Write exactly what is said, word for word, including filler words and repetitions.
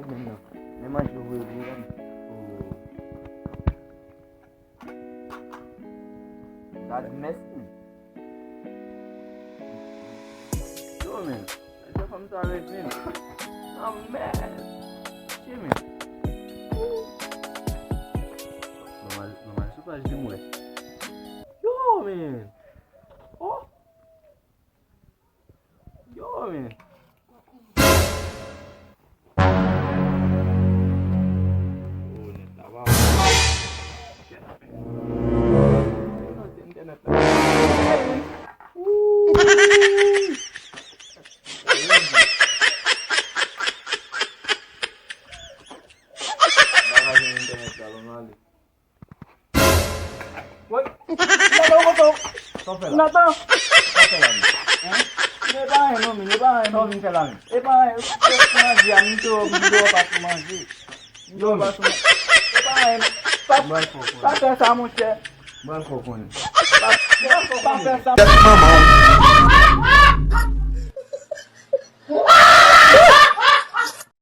Menm nan. Men manje w voye vini la. Oh. God mèsi. Yo, men. Manje fanm sa ret vin. Ah, men. Jimmy. Nòmal, nòmal, sou paj li m wè. Yo, men. Oh. Yo, men. Oh, nèt la pa bon. Shit, man. Yo, se entènèt la. Hey, man. Ooh. Bagay entènèt la, ban m ale. Woy. Natan, ou kontan? Sa w fè la? Natan. Sa w fè la menm? Hein? E pa anyen non, men, e pa anyen non. Sa w vin fè la menm? E pa anyen, se pou manje a, m te wè, m te wè pa sou manje. M te wè pa sou manje. E pa anyen non. Pa, pa fè sa, monchè. Ban l fè w konnen. Pa, pa fè sa. Tèt manman w.